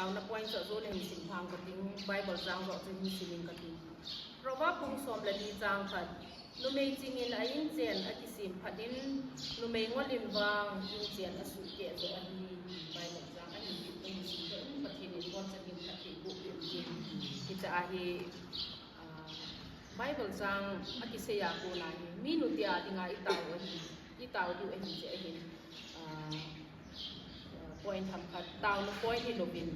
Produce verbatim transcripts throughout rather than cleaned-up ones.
Taona point chu ajo le hin sim phang kating, Bible chang joh chu hin sim in kating. Proverb bung som le li chang khat. Numei chingin a inchen akisem phat in, numei ngol in vang inchen asuhkeh joh ahi. Bible chang ahin sim in, Pathen in boncha hin phatthei boh peh in. Hiche ahi, ah, Bible chang akisei a kona hi, minu te a dinga itao ahi, itao diu ahi, hiche ahin, ah, ah, point themkhat, taona point hilouvin,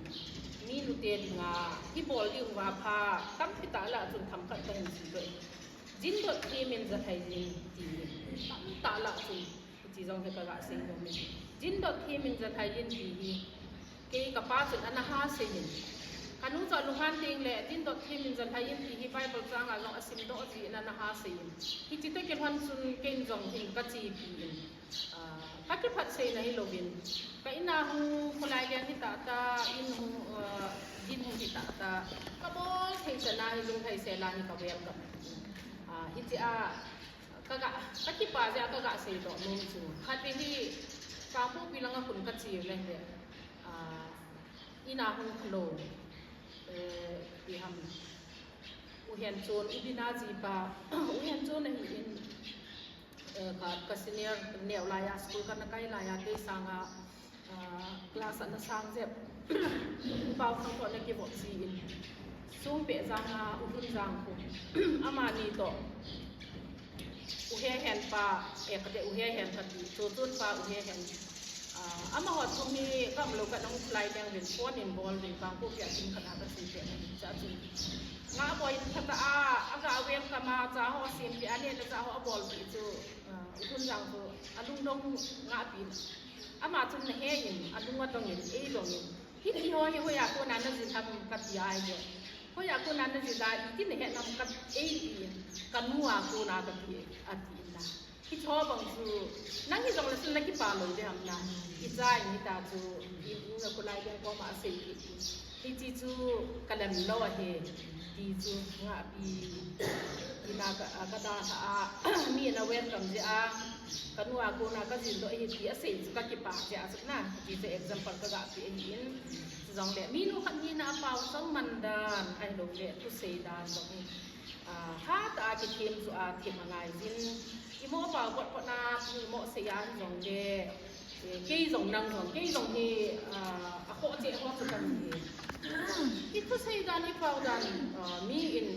minu te dinga ibol diu va pha tampi tah lah chun themkhat kahin sei doh e. Jindot themin jalhai jin ti hi, tamtah lah chun, hiche jong hi kaga sei nom e. Jindot themin jalhai jin ti hi, kei kapa chun ana ha sei in. Kanu chu alunghan teng le, jindot themin jalhai jin ti hi Bible chang a jong asim doh jin ana ha sei in. Hiche toh kilhon chun ken jong hin kachepi in. Ah, kakiphat seina hilouvin, ka in a hung kholai leng hi tahtah, in hung, ah, din hung hi tahtah, kabol thei chan a hi lunglhaisel a hi ka welcome. Ah, hiche a kaga, kakipa jeh a kaga seidoh nom chu. Khat ve hi, Kangpokpi langa khun kache u le hile, ah, in a hung kholou, eh, ipi ham, U Henchon, U Bina jipa, U Henchon ahin, eh, ka, ka senior neo laiya, school kana kai laiya, kei sanga, ah, class ana sang jep, Pau Thangthoh ana kivop ji in, Songpeh janga U Lhunjang khu, amani toh, U Hehen pa, eh, kati, U Hehen kati, Chochon pa U Hehen. Ah, amaho thum hi ka umlou kah a hung kholai leng uvin phone in bol uvin, Kangpokpi a kin khat a kache peh in, hiche a chun, nga boi in khat a, aga welcome a, cha ho asempeh a, aneh le chah ho abolpeh chu, ah, U Lhunjang chu alungdong ngahpi in. Ama chun nahe in, alung adong in, eidong in, hiti ho hi hoiya kona najil ham kati a, ahile, hoiya kona najil a, iti nahet nam ka, eiti in, kanu a kona kati, ati in na. Hiche ho bang chu, nang hijongle chun nakipa lou ding ham na. Icha in hita chu, in, in a kholai ding koma asei hi. Hiche chu kalem lou ahi, ti chu ngahpi in a ka, kadalhah a, mi in a welcome jeh a, kanu a kona kajildoh ahi ti asei chu kakipa jeh a chu na, ti chu example kaga pe ahin, chujongle minu khat hina a pao chang man dan, ahiloule thusei dan jong hi, ah, hatah a kithem chu a them angai jin, imo pao potpot na, imo sei a hijongle, eh, kei jong nang jong, kei jong hi, ah, akhoh cheh ho chu kahi. Ithusei dan, ipao dan, ah, mi in,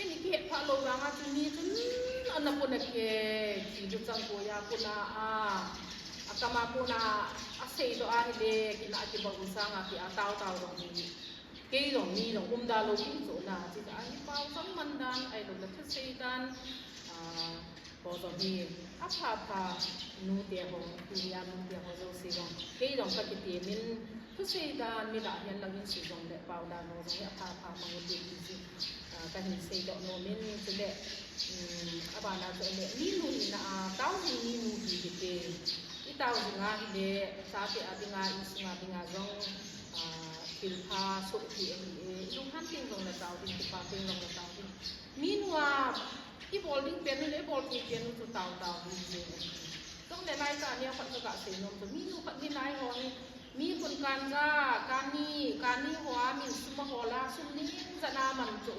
in ikihet phah lou vanga chu mi chun ana puna kei, thi chu chang koi a puna a, akam a puna aseidoh ahile, kina kibang u sanga kia tao tao jong hi. Kei jong mi jong umda lou kin chu na, hiche a hi pao chang man dan, ahiloule thusei dan, ah, ho jong hi, apha pha nute ho, tunia nute ho jouse jong, kei jong kakitemin, thusei dan, mi lah hihen lang in sei jongle pao dan ho jong hi apha pha mang ute ti chu, ah, kahin seidoh nomin, chule, um, abana chu ahile, minu hina a, tao jing minu hi hite, itao jing ahile, chate a dinga, insunga dinga jong, ah, thilpha sohthei ahi e, ilunghan teng jongle tao ding, kipa teng jongle tao ding. Minu a, ibol ding pen u le, ibol thei pen u chu tao tao ding jeng ahi. Chule laitah a neo khat kaga sei nom chu, minu khat hi nai ho hi, mi khun kanja, kani, kani ho a min sum ahol a, sum ning jat a man chu,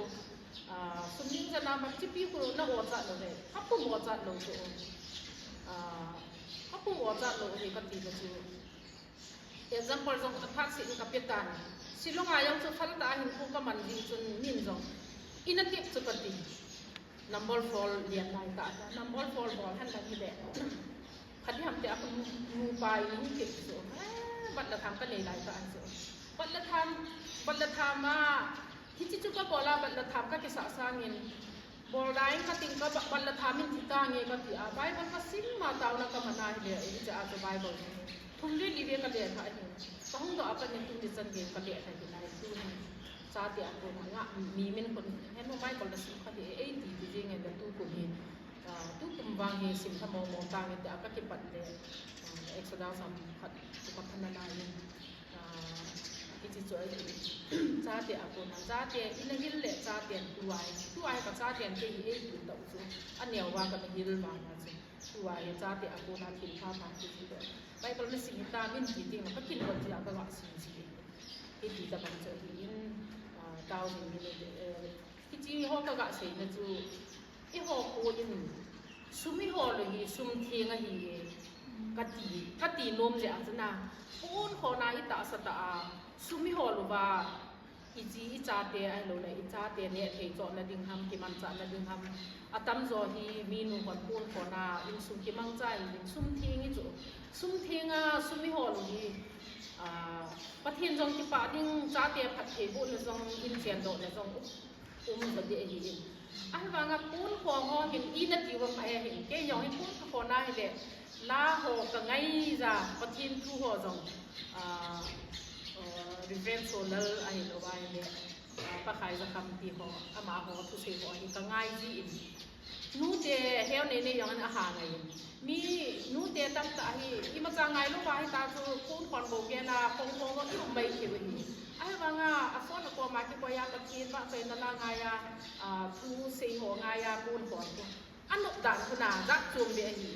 ah, sum ning jat a man, chipi khu na ochat lou le, khapum ochat lou chu, ah, khapum ochat lou hi kati le chu. Example jong aphat seh in kape tan. Shillong a jong chu phaltah a hinkho kaman jeh chun min jong, ina tep chu kati. Number four lian laitah a, number four bol hen lang hile, phat diham tia kanu, nupa in hung tep chu, eh, bat le tham kanei laitah a chu, bat le tham, bat le tham a, hiche chu kabol a, bat le tham kakisah sangin, bol ding kating, ka ba, bat le tham in thi tange kati a, Bible kasim a, taona kaman ahile, hiche a chu Bible thum le li ve kale kha ahi. Kahung doh a pat in thum le chan gei kale kha ahi nai, tuhin chate a kona nga, mi min khun, henu Bible nasim kha hih e, eiti ti jeng e, tukum hi, ah, tukum vang hi simlha momo tange tia kakipat le, ah, Exodus ham khat chu kaphan nalai in. Ah, hiche chu ahi, chate a kona, chate, ina hil le chaten tua hi, tua hi ka chaten kei hi eitu tah u chu, aneo va kana hil vanga chu, tua hi chate a kona thilpha pha kiti doh. Bible nasim hitam in ti teng le kakinlou jeh a kaga sim ji. Tabang chu ahin, ah, tao ding ni le, eh, hichi ho ka ga sei na chu, i ho ko in, sum i ho lo hi, sum theng ahi e. Ka ti, ka ti nom le a chu na, pon ho na i ta sa ta a, sum i ho lo va, i chi i chate ahilou le, i chate ne thei cho na ding ham, kimang cha na ding ham. A tam zo hi, mi nu hon pon ho na, in sum kimang cha in ding, sum theng i chu. Sum theng a, sum i ho lo hi, ah, Pathen jong kipah ding, chate phattheibohna jong, in chendohna jong um, um va ding ahi in. Ahivanga pon ho ho hin i na ti uvam ahi hin. Kei jong hi pon ho na hi le, la ho ka ngai ja, Pathen thu ho jong, ah, ah, Reverend Solal ahilou va hi le, ah, Pa Khaijakhampi ho, amaho thusei ho hi ka ngai ji in. Nute heo nei nei jong in a ha ngai in. Mi nute tamtah hi, imacha ngai lou va hita chu, pon khon bou gel a, khong khong i um mai thei u ahi. Ahivanga, a phone a koma kikoi a, Pathen vahchoina la ngai a, ah, thusei ho ngai a, pon khon ko. A nop dan khu na, jat chom be ahi.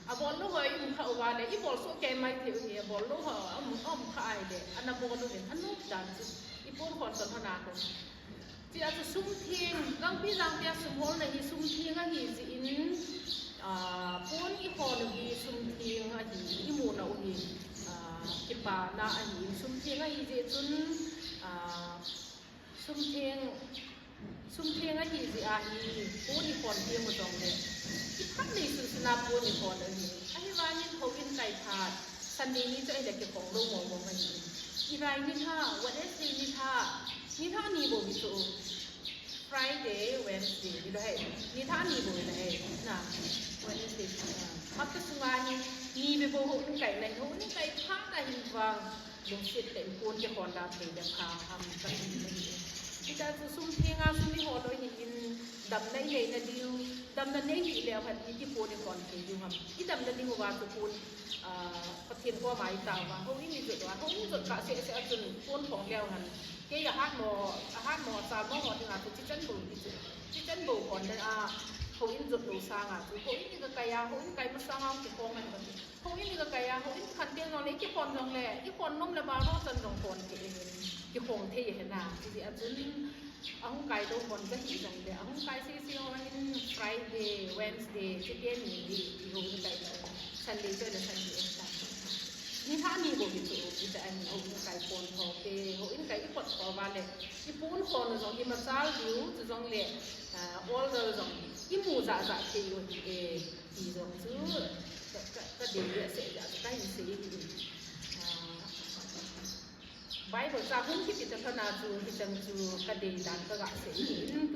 A bol lou ho i um kha uva le, i bol soh kei mai thei u ahi, a bol lou ho, a um, a um kha ahi le, ana bol lou le, a nop dan chu, i pon khon ton ho na ko. Chia chu sum theng, Gangpi Jangpi a sum holna hi sum theng ahi jeh in, ah, pon i hol u hi sum theng ahi, i muna u hi, ah, kipana ahi, sum theng ahi jeh chun, ah, sum theng, sum theng ahi jeh a hi, pon i hol theng u jong le, i phat nei sun sun a pon i hol u hi. Ahivangin houin kai phat, Sunday ni chu ahile kikhong lou mong mong ahi. I rai nilhah, Wednesday nilhah, nilhah ni bou hi chu. Friday, Wednesday, ni lo hai. Nilhah ni bou hi lo hai. Na, Wednesday, na. Hapta sunga hi, ni beh bou houin kai na, houin kai phat ahi vang. Lungset tah in pon kihon da thei le pha ham ka ti ahi. Hita chu sum theng a sum i hol u hi in damna i nei na diu, damna nei hih leu hen i ti pon i hon thei diu ham. I damna ding uva chu pon, ah, Pathen koma i tao uva, houin i jot uva, houin jot kah seh seh a chun pon phong leu hen. Kei a hat mo, a hat mo, a chal mo ho dinga chu chichan bou ti chu. Chichan bou hon le a, houin jot lou sanga chu. Houin i ka kai a, houin kai masanga kikhong hen ka ti. Houin i ka kai a, houin khan te jong le, i kihon jong le, i hon nom le baro chan jong hon thei ahi, kihong thei ahi na. Hijeh a chun, ahung kai lou hon ka hi jong le, ahung kai sese ho hin Friday, Wednesday, chite ni hi, i houin kai lou. Sunday chu le Sunday extra. Nilhah ni bou hi chu, i ta ahi, houin kai pon tho te, houin kai i pot tho uva le, i pon hon jong i machal diu, chu jong le, ah, order jong i mu ja ja thei u ahi e. Ti jong chu ka, ka, ka dei a seh ja chu ka hin sei hi. Ah, Bible cha hung kipat a kana chu hichang chu ka dei dan ka ga sei hi.